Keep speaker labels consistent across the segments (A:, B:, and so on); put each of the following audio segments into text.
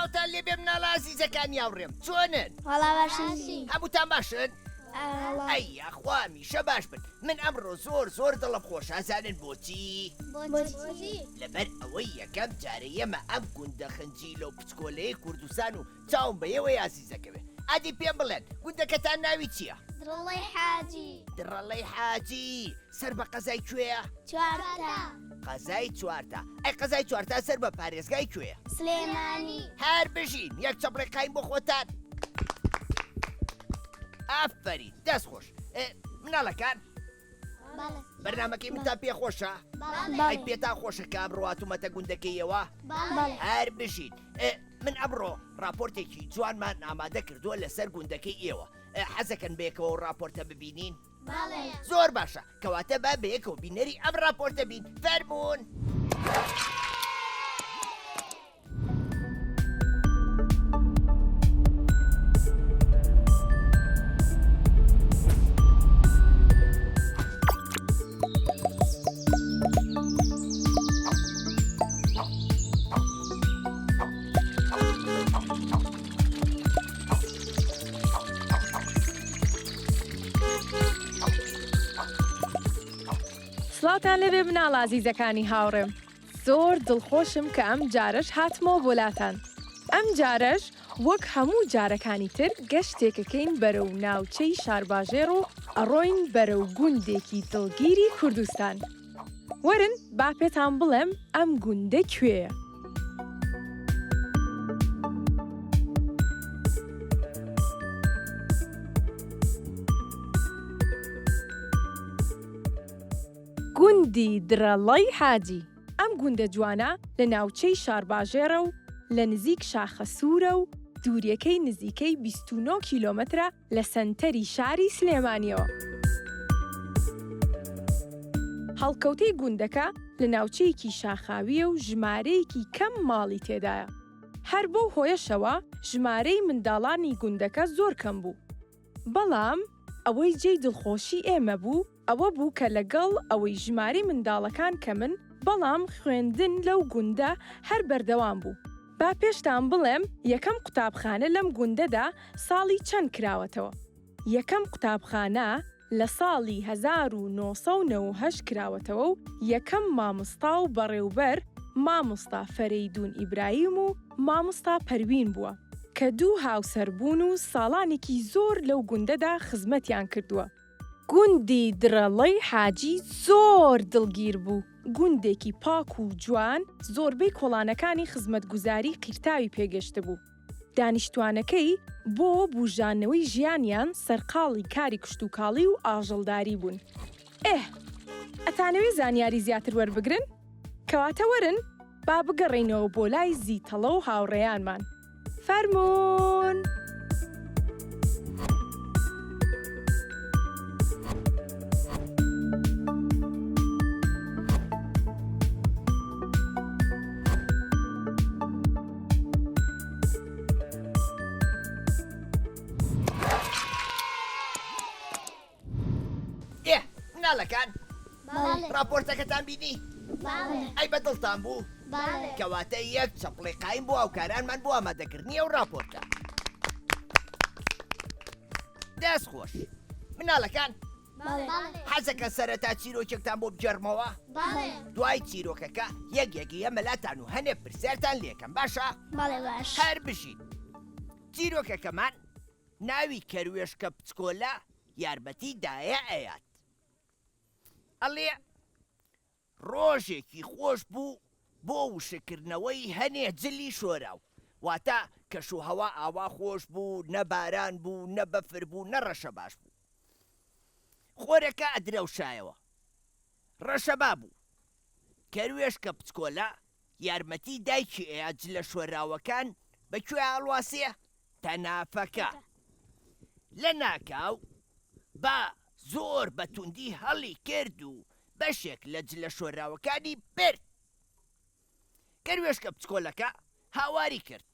A: سڵاوتان لێبێ مناڵە ئازیزەکانی هاوڕێم چۆنن؟
B: وەڵا باشین.
A: هەمووتان باشن؟ ئەی یاخوا هەمیشە باش بن من ئەمڕۆ زۆر زۆر دڵم خۆشە ئەزانن بۆچی؟
B: بۆچی؟
A: لەبەر ئەوەی یەکەم جارە یەمە ئەم گوندە خنجیلە و پچکۆلەیەی کوردستان و چاوم بە ئێوەی ئازیزەکەوێ ئەدی پێم بڵێن گوندەکەتان ناوی چییە؟
B: دڕڵەی حاجی.
A: دڕڵەی حاجی سەر بە قەزای کوێیە؟
B: چوارتا.
A: قەزای چوارتا ئەی قەزای چوارتا سەر بە پارێزگای کوێیە؟
B: سلێمانی.
A: هەر بژین یەک چەپڵەی قایم بۆ خۆتان. ئافەرین دەست خۆش مناڵەکان بەرنمەکەی منتان پێ خۆشە ئەی پێتان خۆشە کە ئەمڕۆ هاتوومەتە گوندەکەیەوە هەر بژین من ئەمڕۆ راپۆرتێکی جوانمان ئامادە کردووە لەسەر گوندەکەی ئێوە حەزەکەن بێکەوە و راپۆرتە ببینین زۆر باشە کەواتە با بەیەکەوە بینەری ئەم راپۆرتە بین فەرموون.
C: سڵاوتان لێبێ مناڵە ئازیزەکانی هاوڕێم زۆر دڵخۆشم کە ئەم جارەش هاتمەوە بۆ لاتان ئەم جارەش وەک هەموو جارەکانی تر گەشتێکەکەین بەرەو ناوچەی شارباژێڕ و ئەڕۆین بەرەو گوندێکی دڵگیری کوردستان وەرن با پێتان بڵێم ئەم گوندە کوێیە. گوندی درەڵەی حاجی. ئەم گوندە جوانە لە ناوچەی شارباژێڕە و لە نزیک شاخەسوورە و دووریەکەی نزیکەی 29 کیلۆمەترە لە سەنتەری شاری سلێمانیەوە. هەڵکەوتەی گوندەکە لە ناوچەیەکی شاخاوییە و ژمارەیەکی کەم ماڵی تێدایە. هەر بەو هۆیەشەوە ژمارەی منداڵانی گوندەکە زۆر کەم بوو. بەڵام ئەوەی جێی دڵخۆشی ئێمە بوو ئەوە بوو کە لەگەڵ ئەوەی ژمارەی منداڵەکان کەمن بەڵام خوێندن لەو گوندە هەر بەردەوام بوو. با پێشتان بڵێم یەکەم قوتابخانە لەم گوندەدا ساڵی چەند کراوەتەوە؟ یەکەم قوتابخانە لە ساڵی 1998 کراوەتەوە و یەکەم مامۆستا و بەڕێوبەر مامۆستا فەرەیدوون ئیبراهیم و مامۆستا پەروین بووە کە دوو هاوسەر بوون و ساڵانێکی زۆر لەو گوندەدا خزمەتیان کردووە. گوندی دڕەڵەی حاجی زۆر دڵگیر بوو، گوندێکی پاک و جوان، زۆربەی کۆڵانەکانی خزمەتگوزاری قیرتاوی پێگەشتبوو. دانیشتوانەکەی بۆ بوژاندنەوەی ژیانیان سەرقاڵی کاری کشتوکاڵی و ئاژەڵداری بوون. ئێه! ئەتانەوێ زانیاری زیاتر وەربگرن؟ کەواتە وەرن با بگەڕێینەوە بۆ لای زیتەڵە و هاوڕێیانمان. فەرموون!
A: ئێ مناڵەکان ڕاپۆرتەکەتان بینی؟ ئەی بە دڵتان بوو؟ کەواتە یەک چەپڵەی قایم بۆ هاوکارانمان بۆ ئامادەکردنی ئەو ڕاپۆرتە. دەست خۆش مناڵەکان حەزەکە سەرەتا چیرۆکێکتان بۆ بگێڕمەوە دوای چیرۆکەکە یەک یەکی ئەمە لاتان و هەنێ پرسیارتان لێکەم باشە هەر بژین چیرۆکەکەمان ناوی کەروێشکە بچکۆلە یارمەتی دایە ئەیات ئەڵێ ڕۆژێکی خۆش بوو بۆ وشککردنەوەی هەنێ جلی شۆراو، واتە کەشوهەوا ئاوا خۆش بوو نە باران بوو نە بەفر بوو نە ڕەشەباش بوو. خۆرەکە ئەدرەوشایەوە. ڕەشەبا بوو. کەروێشکە بچکۆلە یارمەتی دایکی ئەیا جلە شۆراوەکان بە کوێ ئەڵواسێ؟ تەنافەکە. لەناکاو با زۆر بە توندی هەڵی کرد و بەشێک لە جلە شۆراوەکانی برد. کەروێشکە بچکۆلەکە هاواری کرد،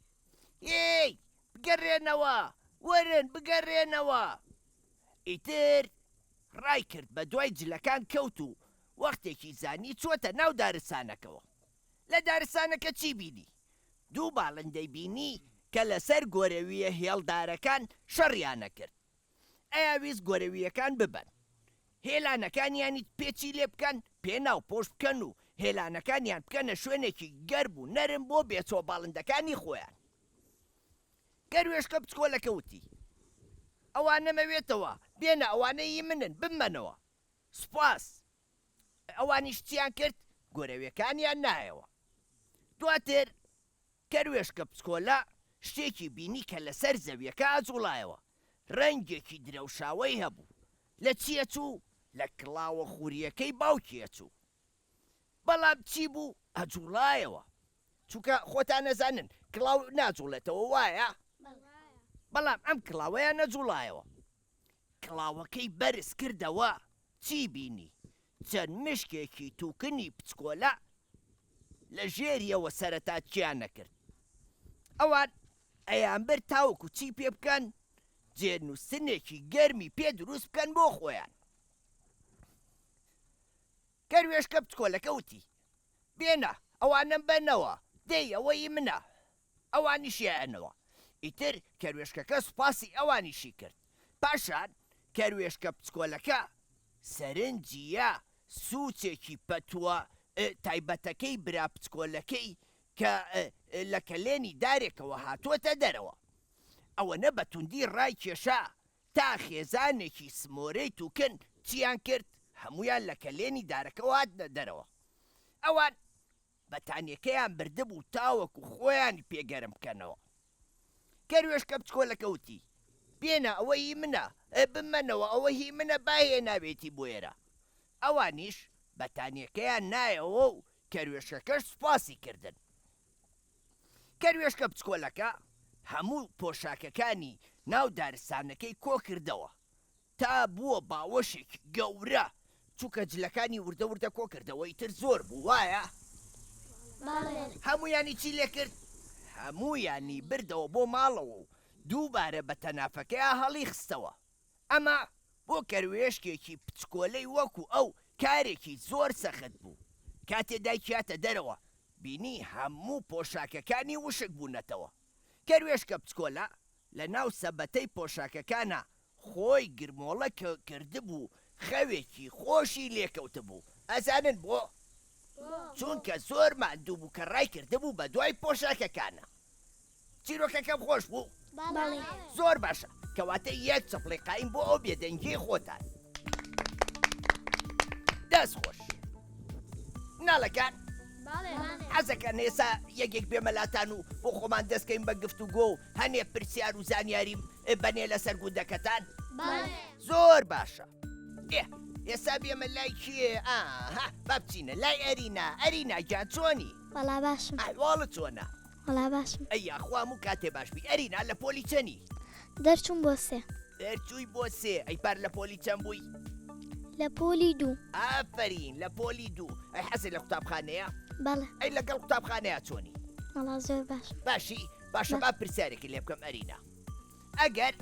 A: هێی، بگەرێنەوە، وەرن بگەرێنەوە! ئیتر ڕایکرد بە دوای جلەکان کەوت و وەختێکی زانی چووەتە ناو دارستانەکەوە. لە دارستانەکە چی بینی؟ دوو باڵندەی بینی کە لەسەر گۆرەوییە هێڵدارەکان شەڕیان ئەکرد. ئەیاویست گۆرەوییەکان ببەن. هێلانەکانیانی پێ چی لێ بکەن؟ پێ ناوپۆش بکەن و هێلانەکانیان بکەنە شوێنێکی گەرم و نەرم بۆ بێچوە باڵندەکانی خۆیان. کەروێشکە بچکۆلەکە وتی، ئەوانە مەوێتەوە، بێنە ئەوانە ی منن، بمبەنەوە. سوپاس. ئەوانیش چیان کرد؟ گۆرەویەکانیان نایەوە. دواتر کەروێشکە بچکۆلە شتێکی بینی کە لەسەر زەویەکە ئەجوڵایەوە، ڕەنگێکی درەوشاوەی هەبوو. لە چی ئەچوو؟ لە کڵاوە خورییەکەی باوکی ئەچوو. بەڵام چی بوو؟ ئەجوڵایەوە. چونکە خۆتان ئەزانن کڵاو ناجوڵێتەوە وایە؟ بەڵام ئەم کڵاوەیان نەجوڵایەوە. کڵاوەکەی بەرز کردەوە، چی بینی؟ چەند مشکێکی تووکنی پچکۆلە لە ژێریەوە سەرەتاکیان نەکرد. ئەوان ئەیانبرد تاوەکو چی پێ بکەن؟ جێنووستنێکی گەرمی پێ دروست بکەن بۆ خۆیان. کەروێشکە بچکۆلەکە وتی، بێنە، ئەوانەم بەنەوە، دەی ئەوە ئی منە. ئەوانیش یایانەوە. ئیتر کەروێشکەکە سوپاسی ئەوانیشی کرد. پاشان کەروێشکە بچکۆلەکە سەرنجی یا سوچێکی پەتووە تایبەتەکەی برا بچکۆلەکەی کە لە کەلێنی دارێکەوە هاتووەتە دەرەوە. ئەوەنە بە توندی ڕایکێشا تا خێزانێکی سمۆرەی توکن چیان کرد، هەموویان لە کەلێنی دارەکەوە هاتنە دەرەوە. ئەوان بەتانیەکەیان بردبوو تاوەکو خۆیانی پێ گەرم بکەنەوە. کەروێشکە بچکۆلەکە وتی، بێنە ئەوە هی منە، بمەنەوە ئەوە هی منە با هێناوێتی بۆ ئێرە. ئەوانیش بەتانیەکەیان نایەوە و کەروێشکەکەش سوپاسی کردن. کەروێشکە بچکۆلەکە هەموو پۆشاکەکانی ناو دارستانەکەی کۆکردەوە تا بووە باوەشێکی گەورە، چونکە جلەکانی وردە وردە کۆکردەوە ئیتر زۆر بوو وایە؟
B: بەڵێ.
A: هەموویانی چی لێکرد؟ هەموویانی بردەوە بۆ ماڵەوە و دووبارە بە تەنافەکەیا هەڵیخستەوە. ئەمە بۆ کەروێشکێکی پچکۆلەی وەکو ئەو کارێکی زۆر سەخت بوو. کاتێ دایکی هاتە دەرەوە بینی هەموو پۆشاکەکانی وشک بوونەتەوە. کەروێشکە پچکۆلە لە ناو سەبەتەی پۆشاکەکانا خۆی گرمۆڵە کردبوو خەوێکی خۆشی لێکەوتبوو. ئەزانن بۆ؟ چونکە زۆر ماندوو بوو کە ڕایکردبوو بە دوای پۆشاکەکانا. چیرۆکەکەم خۆش بوو؟
B: بەڵێ.
A: زۆر باشە، کەواتە یەک چەپڵەی قایم بۆ ئەو بێدەنگیەی خۆتان. دەست خۆش. مناڵەکان حەزەکەن ئێسا یەکێک بێمە لاتان و بۆ خۆمان دەستکەین بە گفتوگۆ و هەنێ پرسیار و زانیاریم بەنێ لەسەر گوندەکەتان؟ زۆر باشە. ئێ ئێستا بێمە لای کێ؟ ئاها با بچینە لای ئەرینا. ئەرینا گیان چۆنی؟
B: وەڵا باشم.
A: ئەحواڵت چۆنە؟
B: وەڵا باشم.
A: ئەی یاخوا هەموو کاتێ باش بی. ئەرینا لە پۆلی چەنی؟
B: دەرچووم بۆ سێ.
A: دەرچووی بۆ سێ. ئەی پار لە پۆلی چەند بووی؟
B: لە پۆلی دوو.
A: ئافەرین لە پۆلی دوو. ئەی حەزت لە قوتابخانەیە؟
B: بەڵێ.
A: ئەی لەگەڵ قوتابخانەیا چۆنی؟
B: وەڵا زۆر باشم.
A: باشی؟ باشە با پرسیارێکت لێ بکەم ئەرینا. ئەگەر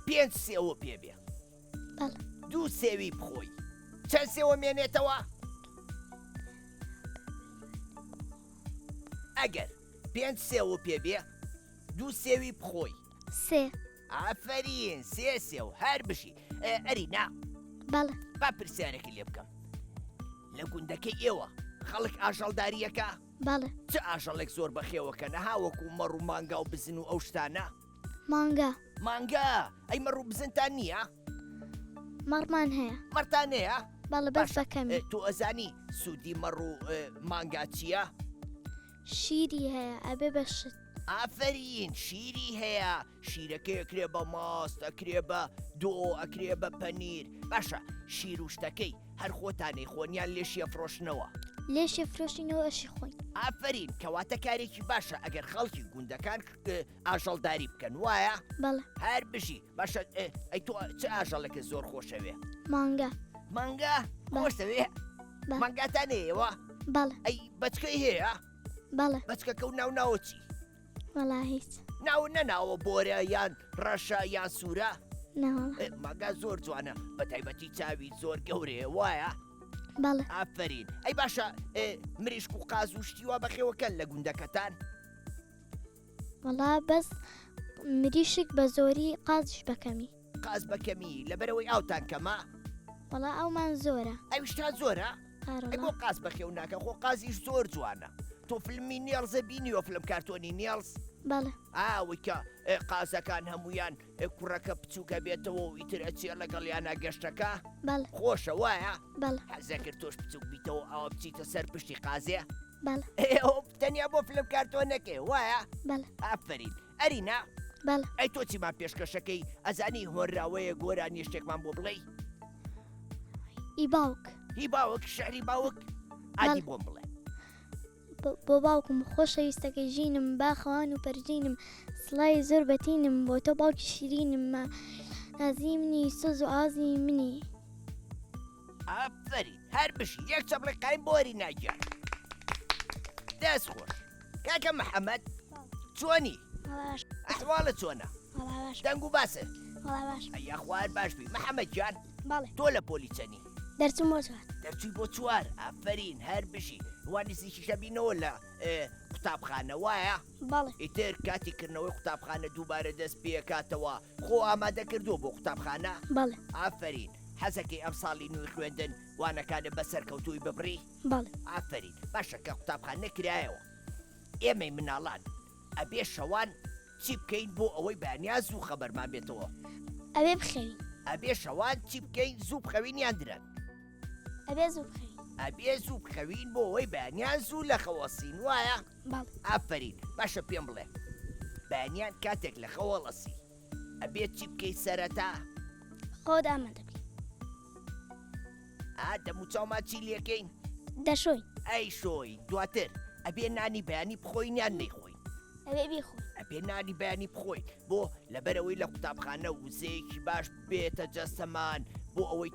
A: پێنج سێوە پێ بێ.
B: بەڵێ.
A: دوو سێوی بخۆی چەند سێوە مێنێتەوە؟ ئەگەر پێنج سێوە پێ بێ دوو سێوی بخۆی.
B: سێ.
A: ئافەرین سێ سێو هەر بژی. ئەرینا.
B: بەڵێ.
A: با پرسیارێکی لێ بکەم. لە گوندەکەی ئێوە خەڵک ئاژەڵدارییەکە؟
B: بەڵێ.
A: چ ئاژەڵێک زۆر بەخێوەکەن ها وەکو مەڕ و مانگا و بزن و ئەو شتانە؟
B: مانگا.
A: مانگا؟ ئەی مەڕ و بزنتان نییە؟
B: مەڕمان هەیە.
A: مەڕتان هەیە؟
B: بەڵێ بەس بە کەمی.
A: تۆ ئەزانی سوودی مەڕ و مانگا چییە؟
B: شیری هەیە ئەبێ بە شت.
A: ئافەرین شیری هەیە شیرەکەی ئەکرێ بە ماست ئەکرێ بە دۆ ئەکرێ بە پەنیر باشە شیر و شتەکەی هەر خۆتان ئەیخۆن یان لێشی ئەفرۆشنەوە؟
B: لێشی ئەفرۆشینەوە ئەشی خۆین.
A: ئافەرین کەواتە کارێکی باشە ئەگەر خەڵکی گوندەکان ئاژەڵداری بکەن وایە؟
B: بەڵێ.
A: هەر بژی باشە ئەی تۆ چ ئاژەڵێکت زۆر خۆشەوێ؟
B: مانگا.
A: مانگا خۆشتەوێ؟ مانگاتان هەیەوە؟
B: بەڵێ.
A: ئەی بەچکەی هەیە؟
B: بەڵێ.
A: بەچکەکە و ناو ناوە چی؟
B: وەڵا هیچ.
A: ناو نەناوە بۆرە یان ڕەشە یان سوورە؟
B: ناوەڵا.
A: مانگا زۆر جوانە بە تایبەتی چاوی زۆر گەورەیە وایە؟
B: بەڵێ.
A: ئافەرین. ئەی باشە مریشک و قاز و شتی وا بەخێوەکەن لە گوندەکەتان؟
B: وەڵا بەس مریشک بە زۆری قازیش بە کەمی.
A: قاز بە کەمی لەبەرئەوەی ئاوتان کەمە؟
B: وەڵا ئاومان زۆرە.
A: ئەویشتان زۆرە؟
B: ئارەڵا.
A: ئەی بۆ قاز بەخێو ناکەن خۆ قازیش زۆر جوانە. تۆ فلمی نێڵزە بینیوە فلم کارتۆنی نێڵز؟
B: بەڵێ.
A: ئا ئەوەی کە قازەکان هەموویان کوڕەکە بچووکە بێتەوە و ئیتر ئەچێ لەگەڵیانا گەشتەکە؟
B: بەڵێ.
A: خۆشە وایە؟
B: بەڵێ.
A: حەزەکرد تۆش بچووک بیتەوە ئاوا بچیتە سەر پشتی قازێ؟
B: بەڵێ.
A: ئێ ئەوە تەنیا بۆ فلم کارتۆنەکەیە وایە؟
B: بەڵێ.
A: ئافەرین. ئەرینا؟
B: بەڵێ.
A: ئەی تۆ چیمان پێشکەشەکەی ئەزانی هۆنراوەیە گۆرانیە شتێکمان بۆ بڵێی؟
B: ئی باوک.
A: هی باوک شعری باوک ئادی بۆم بڵێ.
B: بۆ باوکم خۆشەویستەکەی ژینم باخەوان و پەرژینم سڵاوی زۆر بەتینم بۆ تۆ باوکی شیرینم نازی منی سۆز و ئازی منی.
A: ئافەرین هەر بژی یەک چەپڵی قایم بۆ ئەرینا گیان دەست خۆش کاکە محەممەد چۆنی ئەحواڵە چۆنە دەنگ و باسە یاخوار باش بی محەممەد گیان تۆ لە پۆلی چەنی
B: دەرچوم بۆ چوار
A: دەرچووی بۆ چوار ئافەرین هەر بژی وا نزیکیشە بینەوە لە قوتابخانە وایە
B: بەڵێ
A: ئیتر کاتی کردنەوەی قوتابخانە دووبارە دەست پێکاتەوە خۆ ئامادە کردووە بۆ قوتابخانە
B: بەڵێ
A: ئافەرین حەزەکەی ئەم ساڵی نوێی خوێندن وانەکانت بە سەرکەوتووی ببڕی؟
B: بەڵێ.
A: ئافەرین باشە کە قوتابخانە کرایەوە ئێمەی مناڵان ئەبێ شەوان چی بکەین بۆ ئەوەی بەیانیان زوو خەبەرمان بێتەوە؟
B: ئەبێ بخەوین.
A: ئەبێ شەوان چی بکەین زوو بخەوین یان درەنگ؟
B: ئەبێ زوو بخەوین.
A: ئەبێ زوو بخەوین بۆ ئەوەی بەیانیان زوو لە خەوەسین وایە؟
B: بەڵێ.
A: ئافەرین باشە پێم بڵێ بەیانیان کاتێک لە خەوەڵەسی ئەبێت چی بکەیت سەرەتا؟
B: خۆت ئامادە بکەی.
A: ئا دەموچاومان چی لێکەین؟
B: دەشۆین.
A: ئەیشۆین دواتر ئەبێ نانی بەیانی بخۆین یان نەیخۆین؟
B: ئەبێ بیخۆین.
A: ئەبێ نانی بەیانی بخۆین بۆ لەبەرئەوەی لە قوتابخانە وزەیەکی باش بێتە جەستەمان بۆ ئەوەی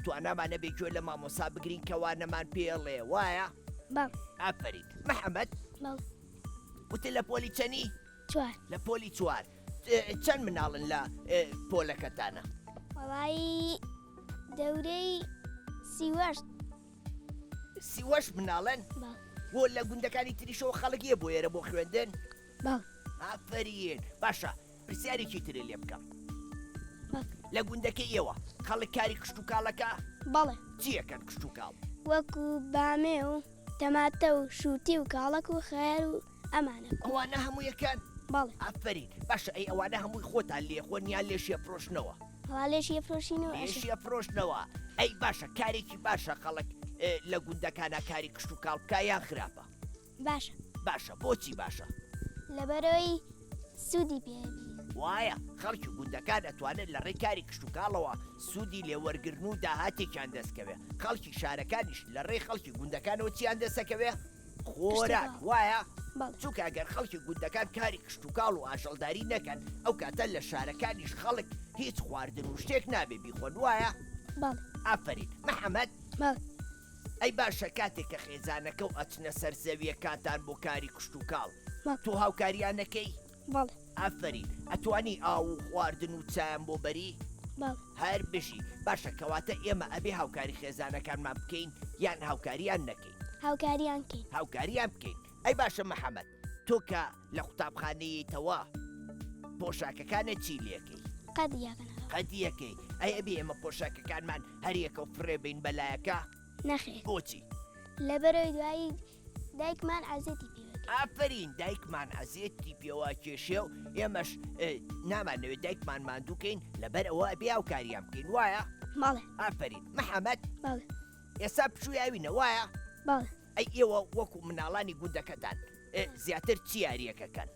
A: توانامان هەبێ گوێ لە مامۆسا بگرین کە وانەمان پێڵێ وایە؟
B: بەڵێ.
A: ئافەرین محەمەد.
B: بەڵێ.
A: وتت لە پۆلی چەنی؟
B: چوار.
A: لە پۆلی چوار چەند مناڵن لە پۆلەکەتانە؟
B: وەڵایی دەورەی سیوەشت.
A: سیوەشت مناڵن؟
B: بەڵێ.
A: بۆ لە گوندەکانی تریشەوە خەڵک یە بۆ ئێرە بۆ خوێندن؟
B: بەڵێ.
A: ئافەرین باشە پرسیارێکی ترت لێ بکەم.
B: بەڵێ.
A: لە گوندەکەی ئێوە خەڵک کاری کشتوکاڵەکە؟
B: بەڵێ.
A: چی ئەکەن کشتوکاڵ؟
B: وەکو بامێ و تەماتە و شووتی و کاڵەک و خەیار و ئەمانە کو.
A: ئەوانە هەموو یەکەن؟
B: بەڵێ.
A: ئافەرین باشە ئەی ئەوانە هەمووی خۆتان لێخۆن یان لێشی ئەفرۆشنەوە؟
B: وەڵا لێشی ئەفرۆشینەوە ئەشێ.
A: لێشی ئەفرۆشنەوە ئەی باشە کارێکی باشە خەڵک لە گوندەکانا کاری کشتوکاڵ بکا یان خراپە؟
B: باشە.
A: باشە بۆچی باشە؟
B: لەبەرئەوەی سوودی پێ ئەبینین.
A: وایە خەڵکی گوندەکان ئەتوانن لە ڕێی کاری کشتوکاڵەوە سوودی لێ وەرگرن و داهاتێکیان دەست کەوێ خەڵکی شارەکانیش لە ڕێی خەڵکی گوندەکانەوە چیان دەست ئەکەوێ؟ خۆراک وایە؟ چونکە ئەگەر خەڵکی گوندەکان کاری کشتوکاڵ و ئاژەڵداری نەکەن ئەو کاتە لە شارەکانیش خەڵک هیچ خواردن و شتێک نابێ بیخۆن وایە؟ ئافەرین محەمەد. ئەی باشە کاتێک کە خێزانەکە و ئەچنە سەر زەویەکانتان بۆ کاری کشتوکاڵ تۆ هاوکاریان ئەکەی؟
B: بەڵێ.
A: ئافەرین ئەتوانی ئاو و خواردن و چایان بۆ بەری؟
B: بەڵێ.
A: هەر بژی باشە کەواتە ئێمە ئەبێ هاوکاری خێزانەکانمان بکەین یان هاوکاریان نەکەین؟
B: هاوکاریان کەین.
A: هاوکاریان بکەین ئەی باشە محەمەد تۆ کە لە قوتابخانەیەیتەوە پۆشاکەکانت چی لێکەی؟
B: قەدیەکەنەوە.
A: قەدیەکەی ئەی ئەبێ ئێمە پۆشاکەکانمان هەریەکەو فڕێ بەین بەلایەکا؟
B: نەخێر.
A: بۆچی؟
B: لەبەرئەوەی دوایی دایکمان عەزێتی پێوە کێشێ.
A: ئافەرین دایکمان عەزێتی پێوە کێشێ و ئێمەش نامانەوێت دایکمان ماندوو کەین لەبەر ئەوە ئەبێ هاوکاریان بکەین وایە؟
B: بەڵێ.
A: ئافەرین محەمەد.
B: بەڵێ.
A: ئێستا پشووی ئاوینە وایە؟
B: بەڵێ.
A: ئەی ئێوە وەکو مناڵانی گوندەکەتان زیاتر چی یاریەکەکەن؟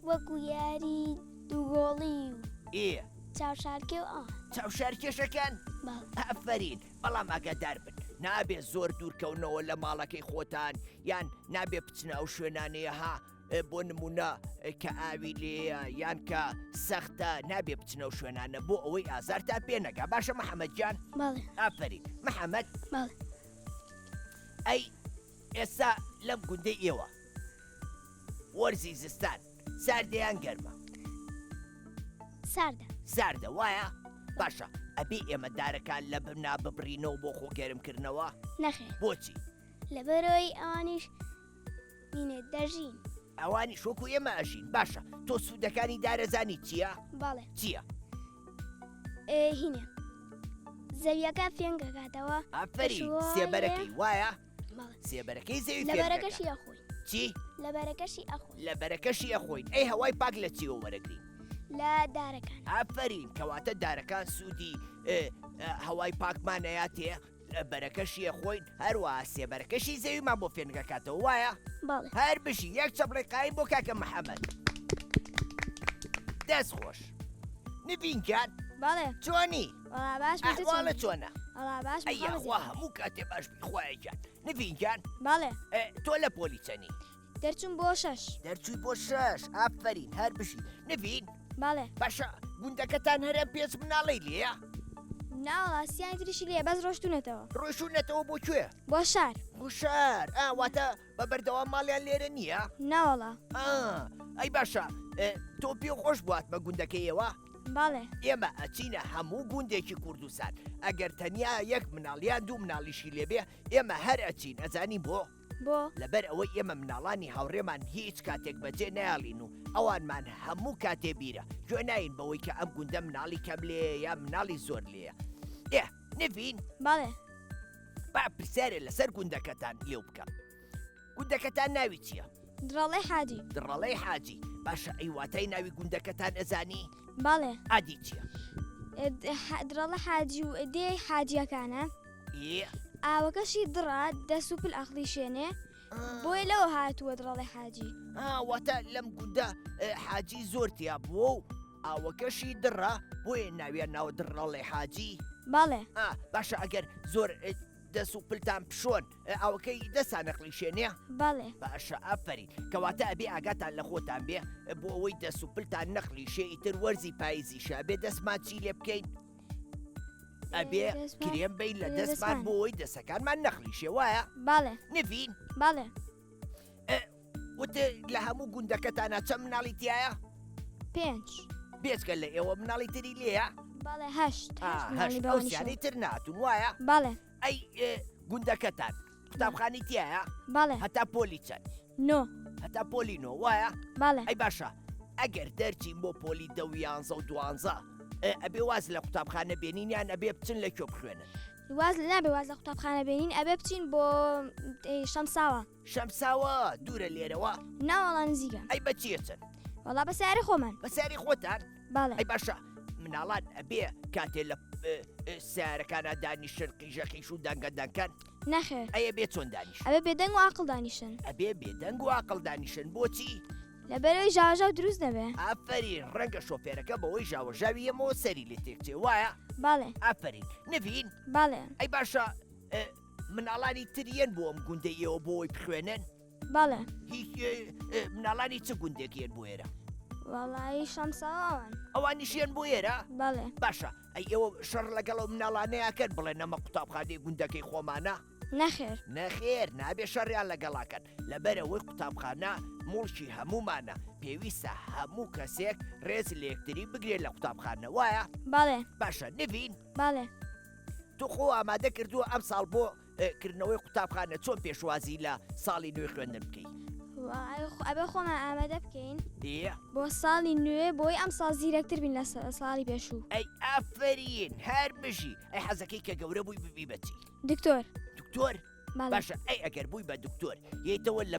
B: وەکو یاری دووگۆڵی و
A: ئێ
B: چاوشارکێ و ئەوان.
A: چاوشارکێشەکەن؟
B: بەڵێ.
A: ئافەرین بەڵام ئاگادار بن نابێ زۆر دوورکەونەوە لە ماڵەکەی خۆتان یان نابێ بچنە ئەو شوێنانەیە ها بۆ نمونە کە ئاوی لێیە یان کە سەختە نابێ بچنە ئەو شوێنانە بۆ ئەوەی ئازارتان پێ نەگا باشە محەممەد گیان؟
B: بەڵێ.
A: ئافەرین محەممەد.
B: بەڵێ.
A: ئەی ئێستا لەم گوندەی ئێوە وەرزی زستان ساردە یان گەرمە؟
B: ساردە.
A: ساردە وایە؟ باشە ئەبێ ئێمە دارەکان لە بنا ببڕینەوە بۆ خۆ گەرمکردنەوە؟
B: نەخێر.
A: بۆچی؟
B: لەبەرئەوەی ئەوانیش مینە دەژین.
A: ئەوانیش وەکو ئێمە ئەژین. باشە تۆ سوودەکانی دارەزانی چییە؟
B: بەڵێ.
A: چییە؟
B: هینێ زەویەکە فێنکەکاتەوە.
A: ئافەرین سێبەرەکەی وایە؟ سێبەرەکەی زەوی
B: لەبەرەکەشی ئەخۆین.
A: چی؟
B: لەبەرەکەشی ئەخۆین.
A: لەبەرەکەشی ئەخۆین. ئەی هەوای پاک لە چیەوە وەرەگرین؟
B: لە دارەکان.
A: ئافەرین کەواتە دارەکان سوودی هەوای پاکمان ئەیاتێ بەرەکەشی ئەخۆین هەروەها سێبەرەکەشی زەویمان بۆ فێنکەکاتەوە وایە؟
B: بەڵێ.
A: هەر بژی یەک چەپڵەی قایم بۆ کاکە محەمەد. دەست خۆش. نڤین گیان.
B: بەڵێ.
A: چۆنی؟
B: وەڵا باش بم تۆ
A: ئەحواڵت چۆنە؟
B: وەڵا باش
A: ئەی یاخوا هەموو کاتێ باش بی خوایە گیان. نڤین گیان.
B: بەڵێ.
A: تۆ لە پۆلی چەنی؟
B: دەرچووم بۆ شەش.
A: دەرچووی بۆ شەش ئافەرین هەر بژی. نڤین.
B: بەڵێ.
A: باشە گوندەکەتان هەر ئەم پێنج مناڵەی لێیە؟
B: ناوەڵا سیانی تریشی لێیە بەس ڕۆشتوونەتەوە.
A: ڕۆیشتوونەتەوە بۆ کوێ؟
B: بۆ شار.
A: بۆ شار ئا واتە بە بەردەوام ماڵیان لێرە نییە؟
B: ناوەڵا.
A: ئا ئەی باشە تۆ پێ خۆش بوو هاتمە گوندەکەی ئێوە؟
B: بەڵێ.
A: ئێمە ئەچینە هەموو گوندێکی کوردستان ئەگەر تەنیا یەک مناڵ یان دوو مناڵیشی لێبێ ئێمە هەر ئەچین ئەزانی بۆ؟
B: بۆ؟
A: لەبەر ئەوەی ئێمە مناڵانی هاوڕێمان هیچ کاتێک بەجێ نایەڵین و ئەوانمان هەموو کاتێ بیرە، گوێ ناین بەوەی کە ئەم گوندە مناڵی کەم لێیە یا مناڵی زۆر لێیە. ئێ نڤین؟
B: بەڵێ.
A: با پرسیارێ لەسەر گوندەکەتان لێو بکەم. گوندەکەتان ناوی چییە؟
B: دڕەڵەی حاجی.
A: دڕەڵەی حاجی. باشە ئەی واتای ناوی گوندەکەتان ئەزانی؟
B: بەڵێ.
A: ئادی چییە؟
B: دڕەڵە حاجی و دێی حاجیەکانە. ئاوەکەشی دڕە دەس و پل ئەقڵیشێنێ بۆیە لەوە هاتووە دڕەڵی حاجی.
A: واتە لەم گوندە حاجی زۆر تیا بووە و ئاوەکەشی دڕە بۆیە ناویان ناوە دڕەڵێ حاجی.
B: بەڵێ.
A: باشە ئەگەر زۆر دەس و پلتان بشۆن ئاوەکەی دەستان ئەقڵیشێنێ؟
B: بەڵێ.
A: باشە ئافەرین کەواتە ئەبێ ئاگاتان لە خۆتان بێ بۆ ئەوەی دەس و پلتان نەقلیشێ ئیتر وەرزی پایزیشە ئەبێ دەستمان چی لێ بکەین؟ ئەبێ کرێم بین لە دەستمان بۆ ئەوەی دەسەکانمان نەخلیشێ وایە؟
B: بەڵێ.
A: نڤین؟
B: بەڵێ.
A: وت لە هەموو گوندەکەتانە چەند مناڵی تایە؟
B: پێنج.
A: بێجگە لە ئێوە مناڵی تری لێیە؟
B: بەڵێ هەشت.
A: هەشت ئەو سیانەی تر ناتون وایە؟
B: بەڵێ.
A: ئەی گوندەکەتان قوتابخانەی تایە؟
B: بەڵێ.
A: هەتا پۆلی چەند؟
B: نۆ.
A: هەتا پۆلی نۆ وایە؟
B: بەڵێ.
A: ئەی باشە ئەگەر دەرچین بۆ پۆلی دە و یانزە و دوانزە ئەبێ واز لە قوتابخانە بێنین یان ئەبێ بچن لە کوێ بخوێنن؟
B: واز نابێ واز لە قوتابخانە بێنین ئەبێ بچین بۆ شەمساوە.
A: شەمساوە دوورە لێرەوە؟
B: ناوەڵا نزیکە.
A: ئەی بە چی ئەچن؟
B: وەڵا بە سەیارەی خۆمان.
A: بە سەیارەی خۆتان؟
B: بەڵێ.
A: ئەی باشە مناڵان ئەبێ کاتێ لە سەیارەکانا دانیشن قیژە قیژ و دەنگە دەنگکەن؟
B: نەخێر.
A: ئەی ئەبێ چۆن دانیشن؟
B: ئەبێ بێدەنگ و ئاقڵ دانیشن.
A: ئەبێ بێدەنگ و ئاقڵ دانیشن بۆچی؟
B: لەبەرئەوەی ژاوەژاو دروست نەبێ.
A: ئافەرین ڕەنگە شۆفێرەکە بەوەی ژاوەژاوی ئێمەوە سەری لێ تێکچێ وایە؟
B: بەڵێ.
A: ئافەرین نڤین.
B: بەڵێ.
A: ئەی باشە مناڵانی تر یەن بۆ ئەم گوندەی ئێوە بۆ ئەوەی بخوێنن؟
B: بەڵێ.
A: هیچ مناڵانی چ گوندێک یەن بۆ ئێرە؟
B: وەڵایی شەمساوە ئەوان.
A: ئەوانیش یەن بۆ ئێرە؟
B: بەڵێ.
A: باشە ئەی ئێوە شەڕ لەگەڵ ئەو مناڵانەیا کەن بڵێن ئەمە قوتابخانەی گوندەکەی خۆمانە؟
B: نەخێر.
A: نەخێر نابێ شەڕیان لەگەڵا کەن لەبەر ئەوەی قوتابخانە موڵکی هەموومانە پێویستە هەموو کەسێک ڕێز لە یەکتری بگرێت لە قوتابخانە وایە؟
B: بەڵێ.
A: باشە نڤین؟
B: بەڵێ.
A: تۆ خۆ ئامادە کردووە ئەمساڵ بۆ کردنەوەی قوتابخانە چۆن پێشوازی لە ساڵی نوێی خوێندن بکەی؟
B: ئەبێ خۆمان ئامادە بکەین بۆ ساڵی نوێ بۆی ئەم ساڵ زیرەکتر بین لە ساڵی پێشوو.
A: ئەی ئافەرین هەر بژی. ئەی حەزەکەی کە گەورە بووی ببی بە چی؟
B: دکتۆر.
A: دکتۆر؟ باشە ئەی ئەگەر بووی بە دکتۆر یەیتەوە لە.